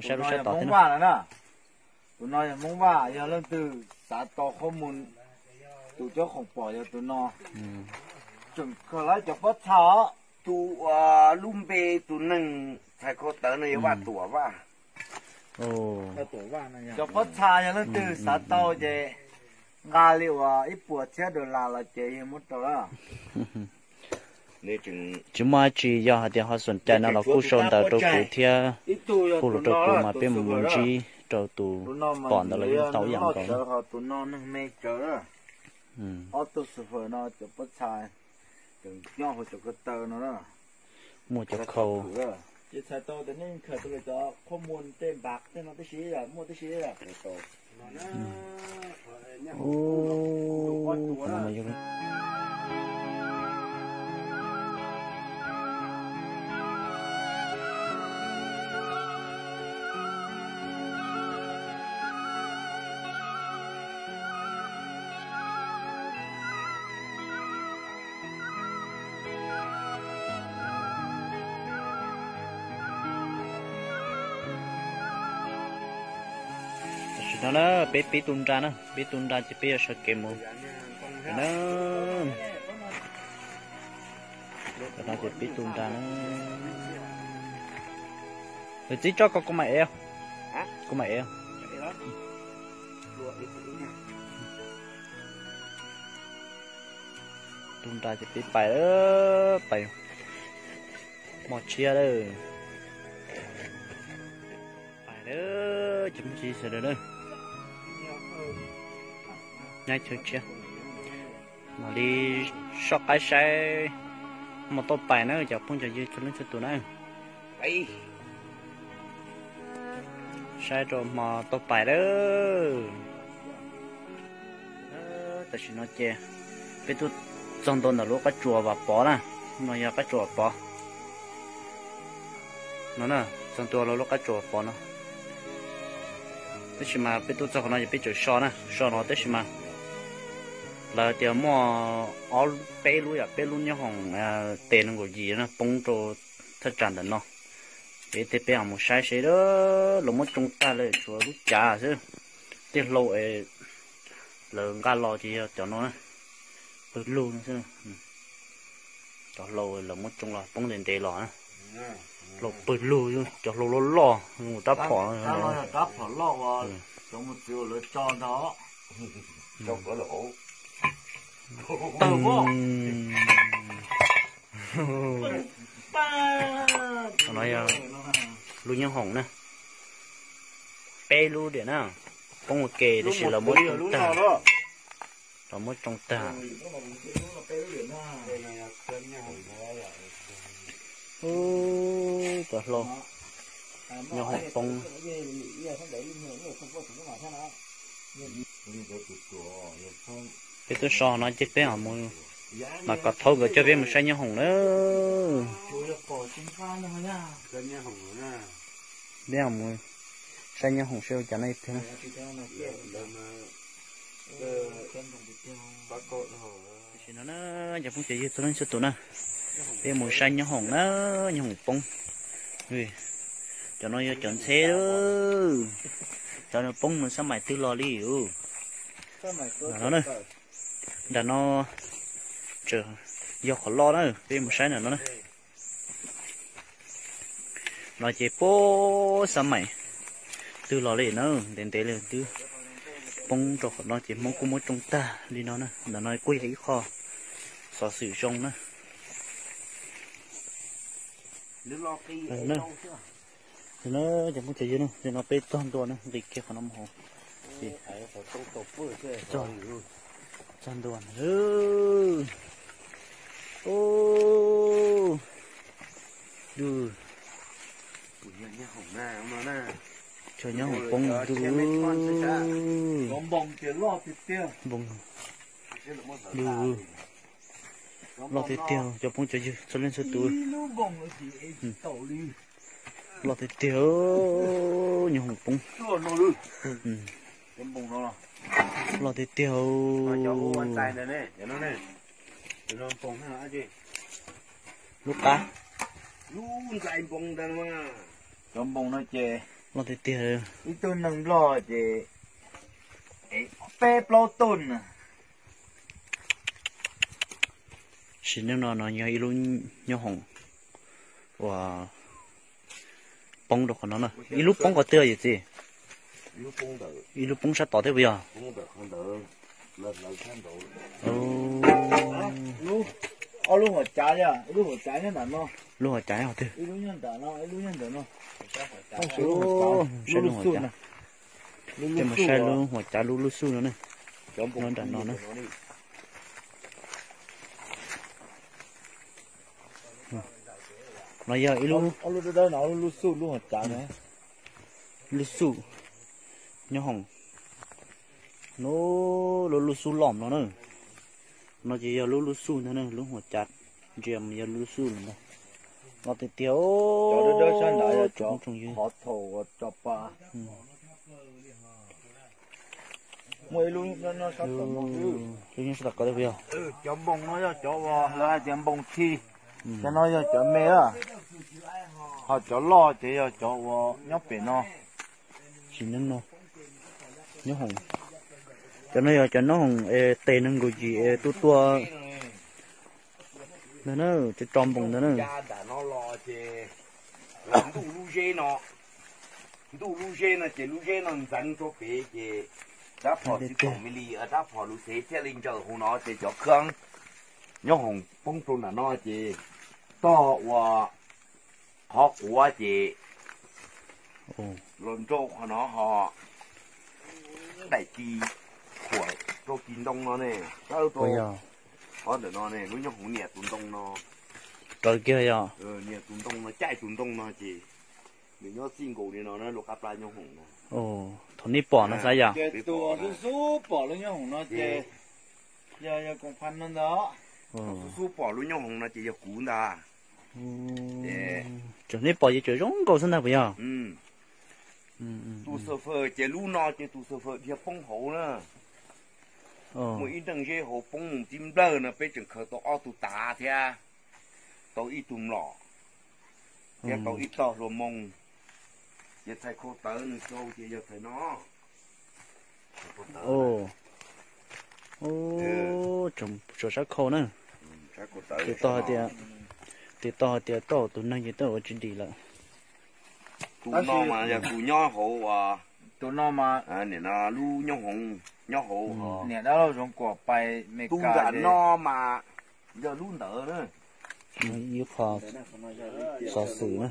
Saib lub sab tod thiab na. Tus no yog Hmoob Vaj, yog leej twg xav tau qhob mus, tus cov khoom pom yog tus no. Tseem kawg lawv cov pob txha os. Tus uas lub npe tus neeg txhais ko tawv no yog Vaj Tuam Vaj. Cov pob txha yog leej twg xav tau ces nqa li uas ib puas txhiab dollar los ces yog muab rau lawm. Tsis muaj dab tsi, yog hais tias ho xom cai no los kuj sau ntawv rau kuv thiab, kuj los rau kuv mas peb mus ntsib rau tus pom ntawd los yeej tau ib yam nkaus. Tus no neeg me tsawv, ob tug xu fawm no cov pob txha nyob hauv cov ko taw no na. Muaj cov khau. Ces txhais tau tias nej khaws tau cov qhob muag tej npam tej no tib si, muaj tib si. Tam sim no na, peb pib tu nra na, pib tu nra ces peb yuav sawv kev mus na. Tam no ces pib tu nra na. Lawv txib tso ko, kuv mam ev, kuv mam ev. Tu nra ces peb pais, pais mos tshiab lawm. Pais lawm cov phooj ywg sawv daws na. Nyob chaw tshiab mam li soj qaib saib hmo toj pais na cov phooj cov ywg txhua leej txhua tus na. Saib rau hmo toj pais lawm. Tam sim no ces peb tuaj txog ntua ntawm lub qab tsuas Vam Pov na. No yog qab tsuas Vam Pov no na, txog ntua lub qab tsuas Vam Pov no. Tab sis mas peb tuaj txog qhov no ces peb tseem so na, so no tab sis mas lawv tias muaj ob peb lub, yam peb lub nyob hoom tes nees nkaum yim no poob rau thaj tsam ntawm no. Ces tej peb ho mus saib seb lawv muab tsoo tag lawm tshuav lub cav xwb. Tej hlau es lawv nqa los ces yog cov no na, pawg lug no xwb. Cov hlau lawv muab tsoo los poob ntev ntev los na. Hlau pawg lug, cov hlau loj loj mus rab phom no. Qhov no yog lub nyob hoom na, peb lub diam na, poob ua ke tab sis lawv muab tsoo tag, lawv muab tsoo tag. Ub, cov hlau nyob hoom poob. Peb twb so no ces peb ho mus, mas kom thaub nkawd coj peb mus saib nyob hoom na. Peb ho mus saib nyob hoom seb ua cas no ib pliag na. Tam sim no na cov phooj cov ywg txhua leej txhua tus na, peb mus saib nyob hoom na, nyob hoom poob. Cov no yog cov ntxheb, cov no poob no xab maim twg los li. Nram no, nram no tseem yog qhov loj na, peb mus saib nram no na. No ces puag xab maim twg los li na, ntev ntev li twb poob rau qhov no ces Hmoob kuj muab tsoo tag li no na. Ntawm no kuj yog ib qho xov xwm zoo na. Cov phooj cov ywg, no peb txog ntua na, nqis kiag qhov no mus hauv. Txog ntua na. Tsuas nyob hoom poob ntuj. Npoos, loj tiag tiag cov phooj cov ywg txhua leej txhua tus. Loj tiag tiag, nyob hoom poob. Loj tiag tiag. Lub qab. Cov npoos no ces Loj tiag tiag. Ib tug neeg Nplog ces peb plaub tug na. Sim neej no no yog ib lub nyob hoom uas poob rau qhov no na. Ib lub poob qhov twg yawm txiv? Ib lub poob sab tod thiab puas yog? Ob lub hauv cav, ib lub hauv cav nyob ntawm no. Lub hauv cav nyob qhov twg? Saib lub hauv cav. Tej mus saib lub hauv cav lub lub xuj no ne. Nyob nram no na. No yog ib lub, lub xuj nyob hoom. No lub lub xuj loj no na. No ces yog lub lub xuj ntag na, lub hauv cav ntsia mas yog lub lub xuj ntag. Loj tiag tiag. Cov dawb dawb sab nrad yog cov qhov thaum uas tso pa. Muaj ib lub nyob sab tom no. Lub nyob sab tom ko thiab puas yog? Cov npoo no yog cov uas lawv hais tias npoo thi. Cov no yog cov me a. Ho cov loj ces yog cov uas nyob pem no. Sim neej no nyob hoom. Cov no yog cov nyob hoom es tes nees nkaum yim es tuaj tuaj ntag na, cov tso npoo ntag na. Ntuj lub zeb no, ntuj lub zeb no ces lub zeb no ntxeev rau pem ces rab phom txiv pom me li, rab phom lus xev thiaj li ntsaws hauv no ces cov khab nyob hoom poob rau nram no ces tog ua qhov quav ces los nrau qhov no ho daim ti khuam rau ti ntoo no ne, rau qhov ntawm no ne, lub nyob hoom niam tus ntoo no. Raws kiag yog niam tus ntoo no, caij tus ntoo no ces nws nyob txij nkaus li no na, lub qab plab nyob hoom no. Thaum nej pom no xav yom? Tus xub xub pom lub nyob hoom no ces yog, yog koom pha no ntag. Tus xub xub pom lub nyob hoom no ces yog kuv ntag. Thaum nej pom ces tseem zoo nkaus xwb ntag puas yog? Tus xav fawm ces lub no ces tus xav fawm dhia poob hauv na. Muaj ib nreej zeb hauv poob mus tib nplawg no, peb tseem khaws tau ob tug tav thiab tau ib tug mlom thiab tau ib tog hlua moo. Ces txhais khau tawv nws rau ces yog txhais no. Tsuas sab khau na. Tes tog hais tias, tes tog hais tias tau tus neeg ces twb ua tsis dim lawm. Tus no mas yog tus nyob hauv, tus no mas lub nyob hoov, nyob hauv. Niam dab laug Zoov Kuam pais Mes Kas no mas yog lub ntawd na. Ib qho xov xwm na,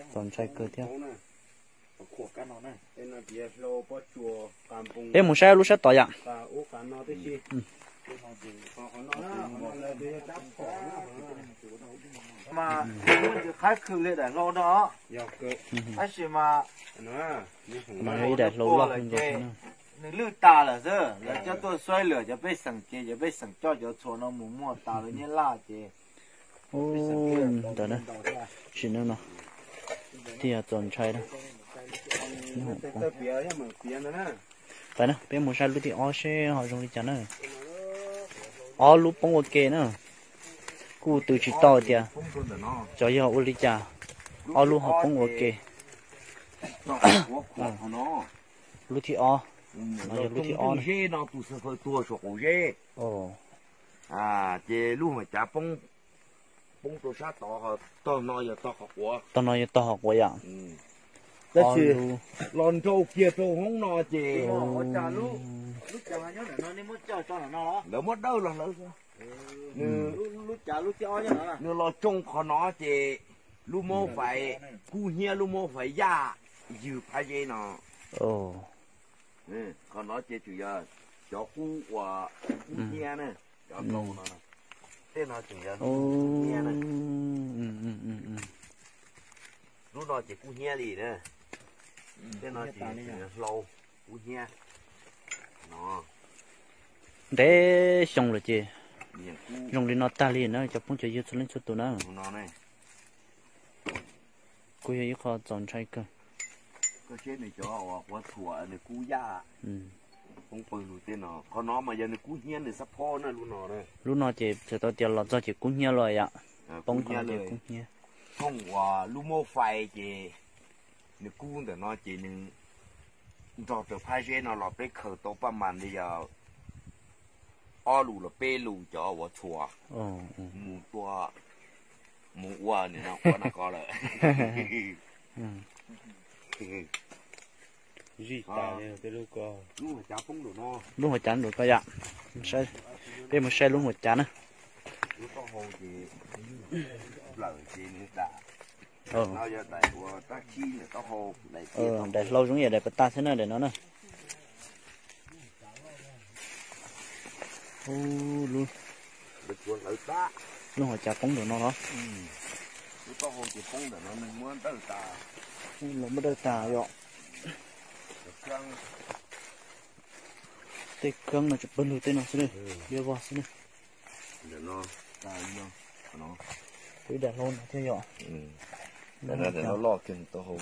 txaus ntshai kawg thiab. Peb mus saib lub sab tod yom. Mas muaj ntsis qhab khw li daim hlau no, tab sis mas ib daim hlau loj nws lwj tas lawm xwb, lawv coj tuaj xuaib lwm cov pej xeem ces cov pej xeem coj cov txhuas no mus muag tas lawv nyiaj laj ces. Ntawd na, sim neej no thiaj txaus ntshai na. Pais na, peb mus saib lub thib ob seb ho zoo li cas na. Ob lub poob ua ke na. Kuj twv tsis tau tias xyov yog ua li cas ob lub ho poob ua ke. Lub thib ob, no yog lub thib ob na. Ces lub hauv cav poob, poob rau sab tod, tog no yog tog qhov quav. Tog no yog tog qhov quav yom. Tab sis los nrau kiag rau hoob no ces lawv muab dawj los hlawv. Nws los tsoo qhov no ces lub mab fais kub hnyiab, lub mab fais yaj ywg phab zeb no. Qhov no ces tseem yog cov kub uas kub hnyiab na, cov no, tej no tseem yog kub hnyiab na. Lub no ces kub hnyiab li na, tej no ces tseem yog hlau kub hnyiab no. Ntev xyoo lawm ces zoo li no tag li na cov phooj cov ywg txhua leej txhua tus na. Kuj yog ib qho txaus ntshai kawg. Koj saib nws cov uas quav txhuam nws kub yaj poob pawg lug tej no. Qhov no mas yog nws kub hnyiab nws xab phob na, lub no na. Lub no ces txhais tau tias los txog ces kub hnyiab los yom. Poob qhov no ces kub hnyiab. Thooj uas lub mab fais ces Nws kub ntawm no ces nws nrog rau phab zeb no los peb khaws tau paj mas li yog ob lus los peb lus cov uas txhuas mus tua, mus ua nws no ua no ko lawm. Lub hauv cav nraum ko yom. Peb mus saib lub hauv cav na. Daim hlau zoo yam daim pas tas thiab na, daim no na. Lub hauv cav poob ntawm no los? Los muab dawj tas yom. Tej keeb no tsis pawg lug tej no xwb, liab vog xwb ne. Ib daim hlau no thiab yom. Loj kiag tau hau.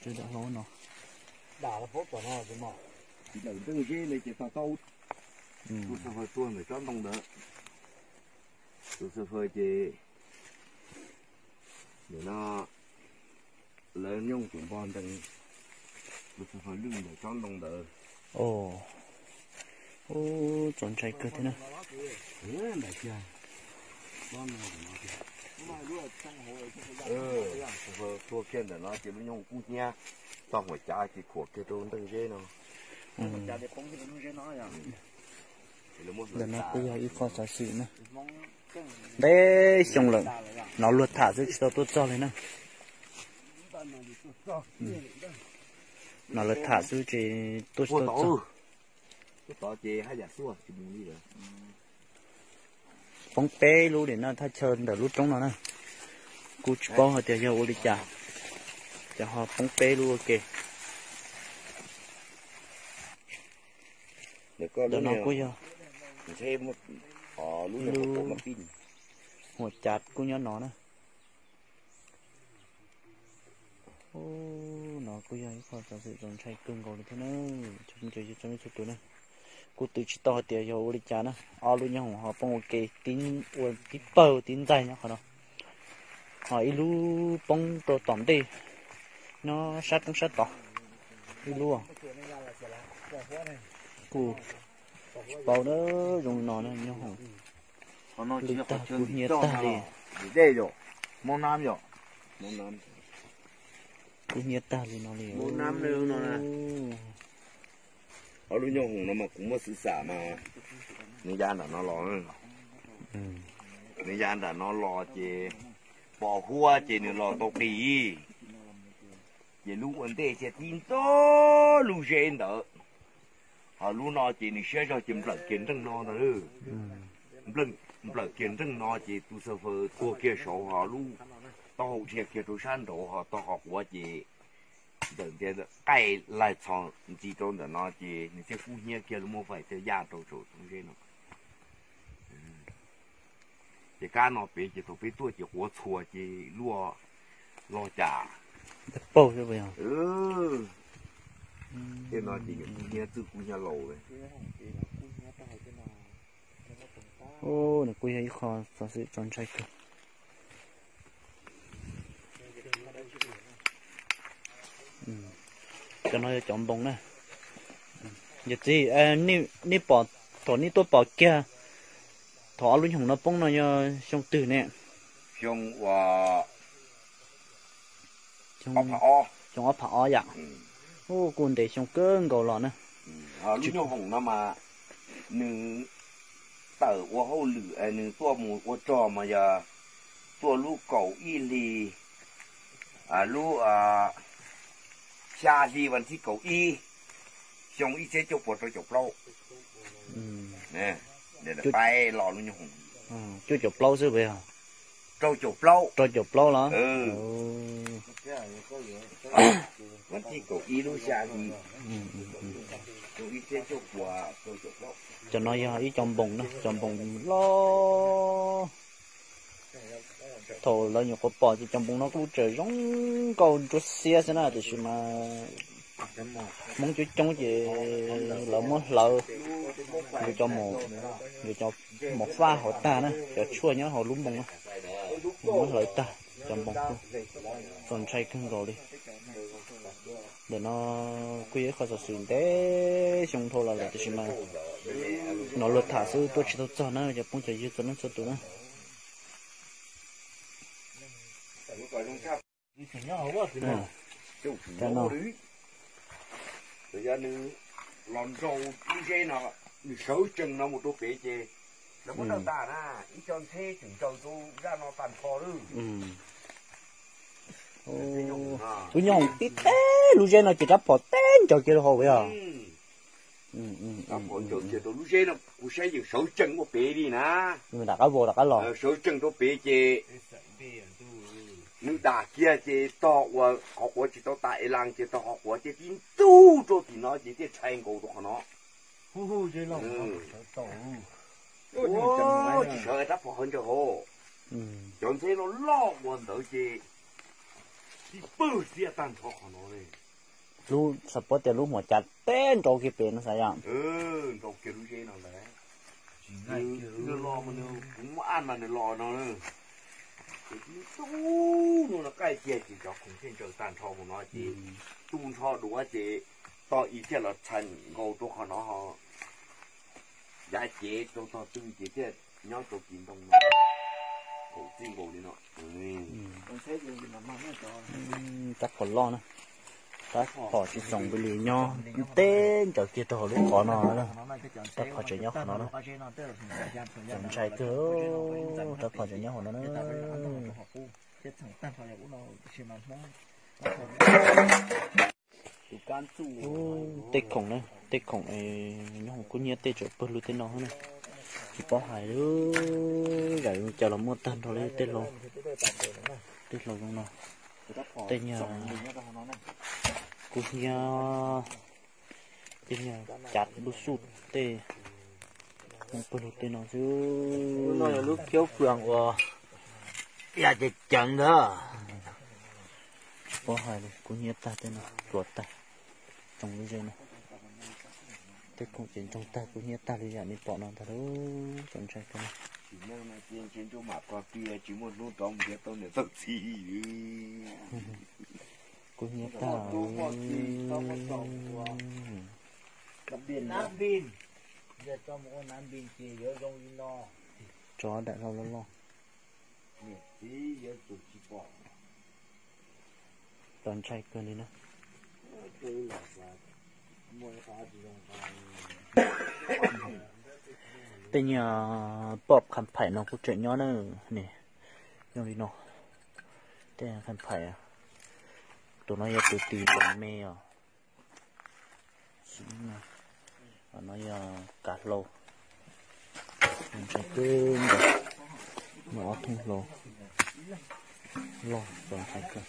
Daim hlau no. Tsis daim nreej zeb li ces tau tau. Tus xav fawm tuag ntawm tsob ntoo ntawd. Tus xav fawm ces nim no lawv nyooj tus npog ntees, tus xav fawm lwj ntawm tsob ntoo ntawd. Txaus ntshai kawg thiab na. Tuag kiag ntawm no ces lub nyooj kub hnyiab, txoj huam cav ces khuam kiag rau nreej zeb no. Ntawm no kuj yog ib qho xov xwm na. Ntev xyoo lawm, hnov luag tham xwb tsis tau tuaj txog li na. Hnov luag tham xwb ces tuaj tsis tau txog. Poob peb lub li no thaj chaw ntawm lub roob no na. Kuj tsis paub hais tias yog ua li cas, ces ho poob peb lub ua ke. Ntawm no kuj yog lub huam cav kuj nyob no na. No kuj yog ib qho xov xwm txaus ntshai kawg nkaus li thiab na, tsoom phooj ywg txhua tus na. Kuj twv tsis tau hais tias yog ua li cas na, ob lub nyob hoom ho poob ua ke, ua tib pawg tib ntxaig nyob qhov no, ho ib lub poob rau tom ntej, nyob sab roob sab tod ib lub. Kuj tsis paub na, zoo li no na nyob hoom. Lwj tag kuj hnyiab tag li. Kuj hnyiab tag li no li. Ob lub nyob hoom no mas kuv muab xwv xam mas nws ya nram no los, nws ya nram no los ces pos huab ces nws los tau qis, ces lub ua ntej thiaj tib ntag lub zeb ntawd. Ho lub no ces nws siab zog ces nplawm kiag nreej no ntag. Nplawm kiag nreej no ces tus xav fawm tuag kiag saud ho lub taub hau dhia kiag rau sab nraud ho tau qhov quav ces ntawm ntiav qaij laig txhos ntxiv rau ntawm no ces nws thiaj kub hnyiab kiag lub muab faim thiaj yaj rau saum roob zeb no. Ces kab no pem ces thaum peb tuaj ces quav txhua ces luaj log cas. Tej no ces nws kub hnyiab txwj kub hnyiab laus. Nws kuj yog ib qho xov xwm txaus ntshai kawg. Cov no yog cov npoos na. Yawm txiv, nej pom, thaum nej tuaj pom kiag thaum ob lub nyoog no poob no yog xyoo twg ne? Xyoo ua xyoo ob phav ob yam. Kuj ntev xyoo kawg nkaus los na. Lub nyoog hoom no mas nws tawm ua hauj lwm, nws tuaj mus ua rog mas yog tuaj lub kaum ib hli, lub xya hli vas thib kaum ib, xyoo ib txhiab cuaj puas rau caum plaub. Paib los lub nyoog hoom. Cuaj caum plaub xwb puas yog? Rau caum plaub. Rau caum plaub los? Vas thib kaum ib lub xya hli, xyoo ib txhiab cuaj puas rau caum plaub. Cov no yog ib co npoos na, cov npoos loj. Thaum lawv nyuam qhuav pom ces cov npoos no kuj tseem zoo nkauj ntsuab xiab xwb na, tiam sis mas Hmoob coob coob ces lawv muab hlawv, yuav cov maum faj hauv tag na, cov tshuaj nyob hauv lub npoos na, muab hlawv tag, cov npoos kuj txaus ntshai kawg nkaus li. Ntawm no kuj yog ib qho xov xwm ntev xyoo dhau los lawm tiam sis mas hnov luag tham xwb tuaj tsis tau txog na cov phooj cov ywg txhua leej txhua tus na. Yog nws los nrau lub zeb no, nws sawv tsees no mus rau pem ces lawv muab ntaus tas na, ib co ntxheb tseem ntaus rau zaj no tag nrho lawm. Wb nyob ib teb lub zeb no ces rab phom teb ncaws kiag rau hauv yog. Rab phom ncaws kiag rau lub zeb no kuv saib yeej sawv tsees ua pem li na. Rov qab vau rov qab los, sawv tsees rau pem ces nws dam kiag ces tog uas qhov quav tsis tau tas es las ces tog qhov quav thiaj tib ntug rau tim no ces thiaj tshai nkaus rau qhov no. Tsis sawv rab phom hauv ncaws hauv. Cov ntxheb loj loj ua ntawd ces tib pwg xiab tag nrho qhov no li. Lub xav paub tias lub huam cas teb nrau kiag pem no xav yom. Nrau kiag lub zeb no ntag. Nws los mas nws kuv muab aj mas nws los no. Ces tib tug no qaij kiag ces cov khoom thiaj ntsaws tag nrho mus no ces tu nrho duav ces tog ib thiaj los tshai nkaus rau qhov no ho. Yav cev rau tog twg ces thiaj nyob rau kis ntoo no. Kaum txij nkaus li no. Rab phom loj na, rab phom tsis txoos npaum li nyob teb ncaws kiag rau hauv lub qhov no. Rab phom tseem nyob qhov no na. Txaus ntshai kawg, rab phom tseem nyob hauv no na. Tej khoom na, tej khoom nyob hauv kub hnyiab tej tseem pawg lug tej no na. Tsis paub hais li, zam cas los muaj tag nrho li tej hlau, tej hlau zoo no. Tej nyuag kub hnyiab, tej nyuag cav lub xuj tej, pawg lug tej no xwb. No yog lub khiab fwm uas yam ceev ceev ntag. Tsis paub hais li, kub hnyiab tag tej no, ruam tag, tsoom lub zej no. Tej khoom ces ntsoog tag kub hnyiab tag li yam nej pom no ntag lauj, txaus ntshai kawg. Kub hnyiab tag. Tso daim hlau loj loj. Txaus ntshai kawg li na. Tej nyuag poj qha phaim no kuj tseem nyob na, ne, zoo li no. Tej qha phaim, tus no yog tus tis nploos me os. No yog kav hlau, ntshai kawg nkaus. Muaj ob thooj hlau loj txaus ntshai kawg.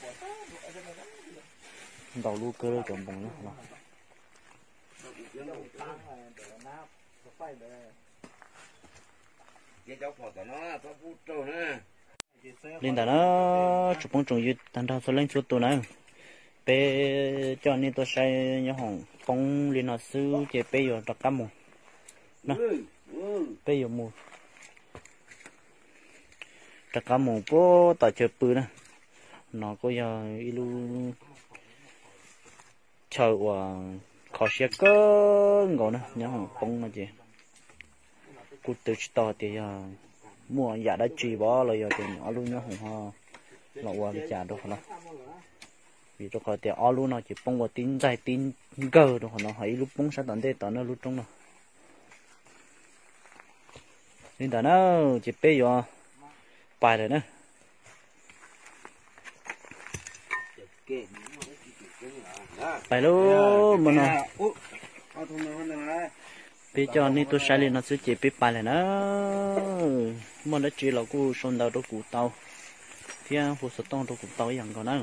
Ntau lub kawg cov npoo nyob no. Li ntawd na, tsoom phooj tsoom ywg tag nrho txhua leej txhua tus na, peb coj nej tuaj saib nyob hoom poob li no xwb ces peb yuav rov qab mus na. Peb yuav mus rov qab mus puag tom chaw pw na. No kuj yog ib lub chaw uas kho siab kawg nkaus na, nyob hoom poob no ces kuj twv tsis tau tias yog muaj yam dab tsi vov los yog tias ob lub nyob hoom ho los ua li cas rau qhov no. Vim rau qhov tias ob lub no ces poob ua tib ntxaig tib nkawg rau qhov no, ho ib lub poob sab tom ntej tom no lub roob no. Li ntawd na, ces peb yuav pais lawm na. Pais lauj, mus no. Peb coj nej tuaj saib li no xwb ces peb pais lawm na. Muaj dab tsi los kuj sau ntawv rau kuv tau thiab hu xov tooj rau kuv tau ib yam nkaus na.